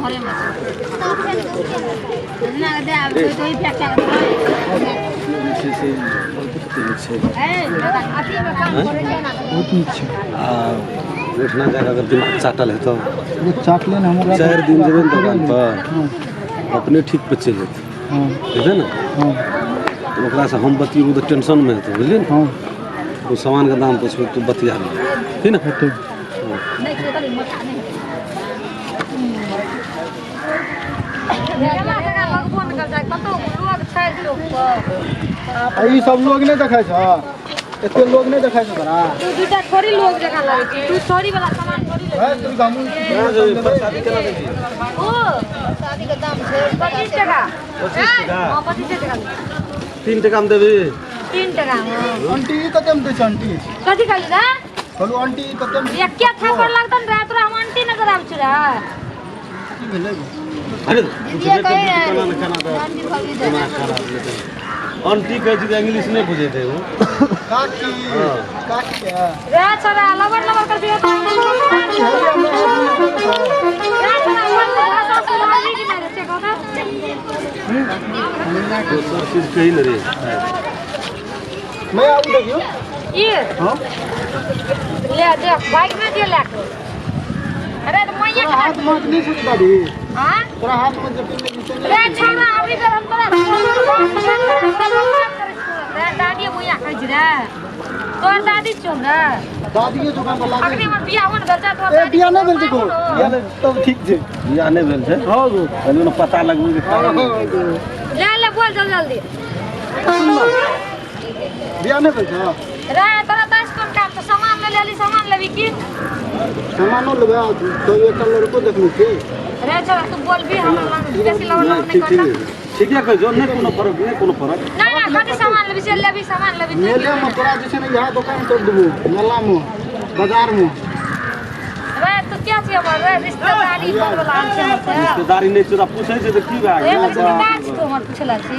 घरेमे छै। ना दे आबै छै तो ई फेंक के जे छै से बहुत नीक छै। अथी मे काम करै छै ना। बहुत नीक छै। आ ओहिठिना जाकऽ अगर दिमाग चाटल हेतौ। ओ चाटले ने हम ओकरा। 4 दिन जेबै ने दोकान पर, अपने ठीक पे चलि जेतै। बुझलियै ने? तऽ ओकरासँ हम बतियेबौ तऽ टेंशनमे हेतौ, बुझलियै ने? हँ। ओ सामानके दाम पुछबै, तू बतिया लिहे, ठीक ने? हेतै। नहि छै तनी मोटा नहि। केना केना लगबो ने करतै, कतौ लोग छै चौक पर। आ ई सब लोग नहि देखै छौ? एते लोग नहि देखै छौ तोरा? तू दूटा थोड़ी लोग जकाँ लगै छी, तू थोड़ी वाला सामान थोड़ी लेबही। है तू हमहूँ। प्रसादी केना दै छी? ओ शादी के दाम छै 25 टका। 25 टका? हँ, 25 टका। 3 टकामे देबही? 3 टका मे। आंटी, ई कतेमे दै छै आंटी? कथी कहली रे? कहलू आंटी, ई कतेमे दै? एके थापड़ लगतन रे तोरा, हम आंटी नजर आबै छी रे? की भेलै गो? अरे दीदीए कही रहे। केना ने केना तऽ आंटी भाभी दे। दिमाग खराब लेतै। आंटी कहै छै तऽ इंग्लिश नहि बुझैत है ओ। काकी, काकी है। रे छोरा, लबर लबर कर दियो रे। छोरा, बोल, भाषा सुधारली कि नहि रे, से कहू तऽ। दोसर चीज कही ने रे। मैं आबू देखियौ। ई हँ। ले देख, बाइक में दियो ले के। अरे तऽ मैया तोरा हाथ में नहि छौ दादी? हाँ। तोरा हाथ में जे पिन्ह से रे छोरा, अबरी बेर हम तोरा रे दादी मैया कहै छी रे, तोहर दादी छियौ रे। दादीए दुकान पर लागे। अखनी हमर बियाह हो ने भेल छै तोहर। ए, बियाह नहि भेल छै को? बियाह नहि, तब ठीक छै। बियाह नहि भेल छै? हँ गो। कनि ने पता लगबै जे खाना नहि भेल। ले ले, बोल जल्दी जल्दी। बियाह नहि भेल छौ? रे तोरा दस कोन काम छौ? सामान ले लेली, सामान लेबी की? सामानो लेबै आ तो एकटा लड़को देखने छी। रे छोरा, तू बोलबी हमर लग बेसी लबर लबर नहि ठीक। करता। ठीक, ठीके कहै छौ, नहि कोनो फरक, नहि कोनो फरक। नहि नहि, कथी सामान लेबी से लेबी, सामान लेबी तू। मेले में तोरा जे छै ने इएह दोकान कर देबो, मेला में, बाजार में। रे तू क्या छी हमर रे? रिश्तेदारी बनवला आम छै हमर से। रिश्तेदारी नहि छै तऽ पूछै छै तऽ की भए ए गेल? रिश्तेदार छी तू हमर, पूछला छी।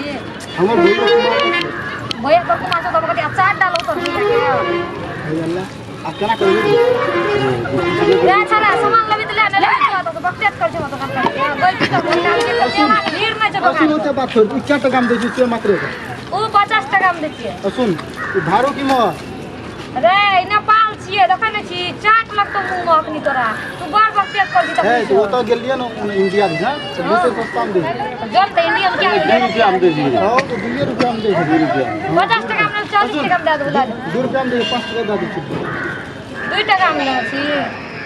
हमर भैया कुमार छै। भैया तोर कुमार छौ तऽ कथी अचार डालो तोर भैया के? भैया ले आ केना करबी? रे छोरा, सामान लेबी तऽ ले, नहि लेबी तऽ तो बकतेत कर छै दोकान पर गलती तऽ दोकान के तऽ मेला के भीड़ नहि छै आ सुन दोकान। ओते बात छोड़, ई 4 टका में दै छै से मात्रे का? ओ 50 टका मे दै छियै। आ सुन, ई भाड़ो की मोहर? रे नेपाल छियै, देखै नहि छी, चाट लगतौ मुँह मे अखनी तोरा। तू बड़ बकतेत कर छी। है तखनी तऽ ओतऽ गेलियै ने इंडिया दिस तऽ बहुते सस्ता में दै छै। जल तऽ इंडिया मे क्या? 2 रुपया मे दै छी? हँ, तऽ 2 रुपया में दै छै। 2 रुपया। 50 टका मे, 40 टका मे दए देबो, लए ले। 2 रुपया में दै छै, 5 टका दए दै छै। 2 टका मे लेने छी।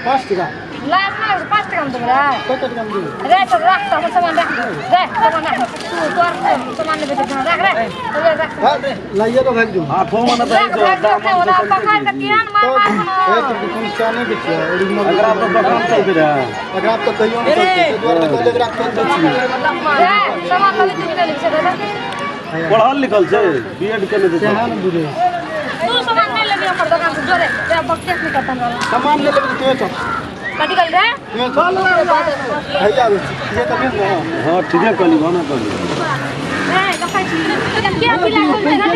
5 टका। लाज नहि लगै छै, 5 टका मे देबै रे? कते टका में देबै? रे तो राख तऽ हमर सामान राख रे, सामान राख। तू तोर सामान लेबै तऽ राख रे, तोरे राख। लाइए तो भागि जो। आठो मने तऽ राख, भागि जो अपने, ओना पकड़ के केहन मार मार। ए, तोर दुकान चाह नहि दै छियै ओरिजिनल। एकरा तऽ दोकान चलते रहै। एकरा तऽ कहियो नहि चलतै, ताहि दुआरे तऽ कहलियै एकरा खोलि दै छियै। रे सामान लेबै तू कि नहि लेबै से दे। पढ़ल लिखल छै, बी एड केने छै। सएह ने बुझै। तू सामान नहि लेबी हमर दोकान से, जोरे रे, बकतेस नहि करता हमरा। सामान नहि लेबै तऽ तोहे चल। कथी कहली रे? तोहे चल, भैया आबै छी, ठीके कहलियै ने? हँ, ठीके कहली, भाना कहली। रे देखै छी के अथी लागल छै रे,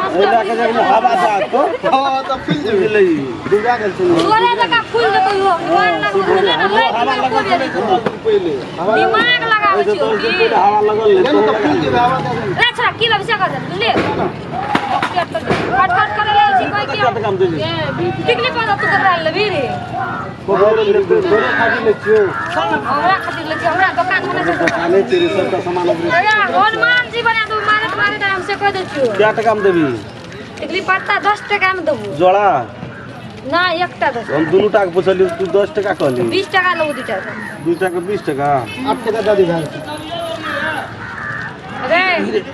एहि लए कऽ जखन हवा दए तो हँ, तऽ फुलि जेबै। बुझलै? डुबा गेल छै। तोरे जकाँ फुलि जेतौ इहो, दिमाग लगबै बुझलियै ने, लैत हवा मे लगल खूब छलै 10 दिन पहिले। हवा लगल। दिमाग लगाबै एहिसँ छियौ 10 दिन की? पहिले हवा लगल रहै। ने तऽ फुलि जेबै, हवा दए देबै। रे छोरा, की लेबै से कह दे, बुझलियै? खट खट करे लै छी कोइ की? कते टका मे दै छै? टिकली पर तू ककरा लेबी रे? तोरे खातिर लै छियौ। हमरा खातिर लै छी? हमरा दोकान मे नहि छै। दोकाने छै रे, सबटा सामान अबरी। अरे हनुमान जी बना दू, मारत मारत हम से कह दै छियौ। कै टका मे देबी? टिकली पत्ता 10 टका मे देबो। जोड़ा? ना, एकटा 10। हम दुनू टा के पुछलियौ, तू 10 टका कहली। 20 टका लेबो दूटा। 2 टा के 20 टका? 8 टका दए दे भाइ। रे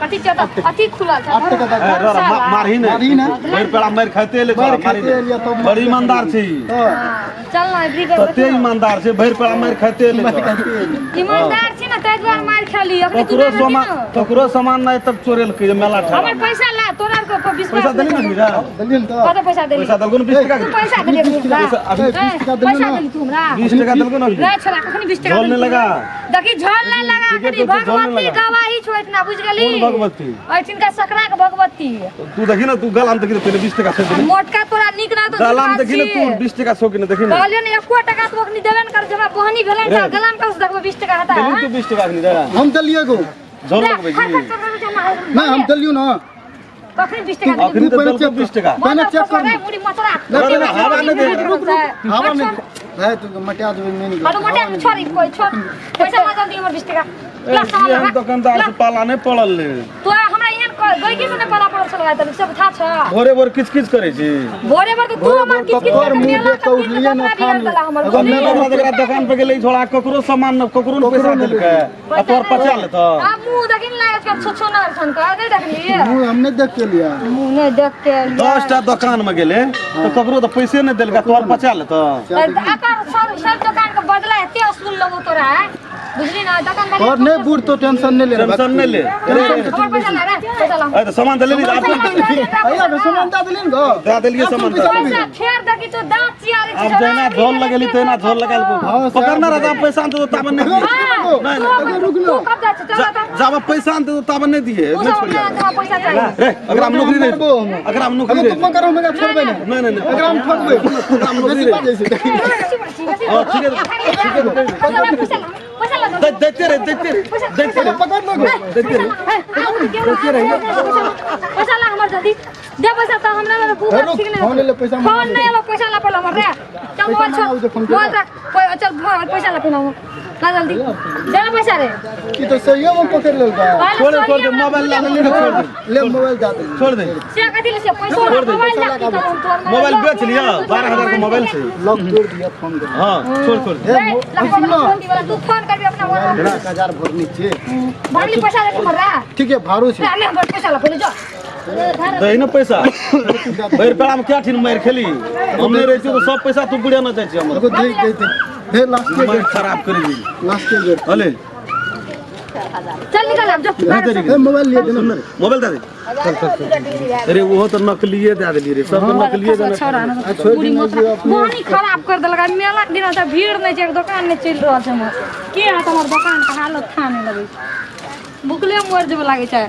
कथी छै तऽ अथी खुलल छै। 8 टका दए दे। ए, रह, रह, मारही ने। मारही ने। भरि पेड़ा मारि खाइते एलै मारि तोरा, मारही खाइते ने। एलियै तब। बड़ ईमानदार छै ई। हँ। चल ना एबरी बेर। तते ईमानदार छै, भरि पेड़ा मारि खाइते एलै मारि तोरा। खाइते एलियै। ईमानदार छी ने, ताहि दुआरे मारि खेली अखनी तू। ककरो नहि सामान, ने। ककरो सामान नहि तब चोरेलकै जे मेला ठेला। हमर पैसा ला, तोरा आर के विश्वास। पैसा देली ने मीरा? देलियै ने तऽ। कते पैसा देली? पैसा देलको ने 20 टका तू के? पैसा देली हमरा? पैसा अभी ए, 20 टका देलियै पैसा ने। देली तू हमरा? 20 टका देलको ने अभी? रे छोरा, कखनी 20 टका झोल नहि देली? लगा। देखी, झोल नहीं लगा। ठीके अखनी तो, झोल नहि भगवती लगा। गवाही छो। ओहिठिना बुझि गेली कोन भगवती ओहिठिनका सकरा के भगवती तू देखी ना तू गलाम देखी ना पहिले 20 टका छौ आ मोटका तोरा नीक ना तो गलाम देखी ना तू 20 टका छौ कि ना देखी ना कहलियो ने एको टका तो अखनी देबे ने कर जब बहनी भेलै ने गलाम कस देखबो 20 टका हता देली तू 20 टका अखनी दे हम देलिए गो झोल लगबै छी ना हम देलियो ना कखनी 20 टका देली अखनी तऽ देलको 20 टका पहले चेक कर मुड़ी मचरा हवा नहि दे रुक रुक हवा नहीं भाई तू मटिया देबे नहीं हटो मटिया छोड़ कोई छोड़ पैसा मांग जल्दी हमर 20 टका ला सामान एहन दोकानदार से पाला नहि पड़ल रे तो हमरा एहन गई से नहि पाला पड़ल छल तनी सब था छ भोरे भोर किच किच करै छी भोरे भोर तो तू हमर किच किच तोर मुंह देख के उठलिए ना खान हमर अगर नहि ओकरा जकरा दोकान पे गेलै छोड़ा ककरो सामान न ककरो न पैसा देलकै आ तोर पचा लेतौ आ मुंह देखिन लागै छै छुछु ना छन का नहि देखलिए मुंह हमने देख के लिया मुंह नहि देख के 10 टा दोकान में गेलै तऽ ककरो तऽ पैसे नहि देलकै तोर पचा लेतौ एकर सब सब दोकान के बदला एते असूल लगो तोरा है बुझली ना दोकान वाली और नहीं बूढ़ तो टेंशन नहीं ले टेंशन नहीं ले हमर पैसा ला रे पैसा ला अरे तऽ सामान तऽ लेली आब अइया के सामान दे देलिन गो दे देलियै सामान तऽ पैसा फेर देखी तो दांत चियारे आब जहिना झोल लगेली तहिना झोल लगायल हाँ, पकड़ना रहता पैसा आनते तो ताबे नहीं दिए नहीं नहीं रुक लो कब जा चल त जाबे पैसा आनते तो ताबे नहीं दिए तू नहीं सब छोड़िए अपना पैसा चाहिए रे अगर हम नौकरी मारबो रही हम। अगर हम नौकरी हम रही तुम करो हमरा छोड़बे ना नहीं नहीं नहीं अगर हम ठकबे नौकरी बेसी बाजै छै हाँ, ठीक है। पैसा ला पैसा ला देखते रहे देखते रहे देखते रहे पकड़ लो गो देखते रहे पैसा ला हमर जल्दी दे पैसा त हमरा लग भूख रुक, ठीक नहीं फोन ले ले, पैसा फोन मंगा नहीं आलो पैसा ला पहले हमर रे चल मोबाइल पैसा छोड़ मंगाओ जे फोन के। मोबाइल रख चल मोबाइल पैसा ला पहले हमर ला जल्दी दे ना पैसा रे ई तो सहियो में पकड़ लेल बा छोड़ दे छोड़ दे मोबाइल ला ले छोड़ दे ले मोबाइल दे दे छोड़ दे से कथी ले से पैसा मोबाइल ला की करम तोर मोबाइल बेच लिया 12000 का मोबाइल से लॉक तोड़ दिया फोन के हाँ छोड़ छोड़ दे ए सुन लो तू फोन करबी अपना मोबाइल 1000 भरनी छे भरली पैसा रे हमर रे ठीक है भारू छे रे हमर पैसा ला पहले जो दही ना पैसा भरि पेड़ा में क्या ठीन मारि खेली हम नहीं रहै छियै तऽ सब पैसा तू बुढ़िया ना जाइ छियै हमर एगो देख दे दे हे लास्ट के मारि खराब करि देली लास्ट के बेर अले चल निकल अब जो ए मोबाइल लिए दे ना मोबाइल दे दे अरे ओहो तऽ नकलिए दए देली रे सब तऽ नकलिए देने छोड़ दी पानी खराब कर देलक मेला के दिन तऽ भीड़ नहि छै दोकान नहि चलि रहल छै हमर के हाथ हमर दोकान के हालत था नहि लगै छै भुखले मरि जेबै लागै छै।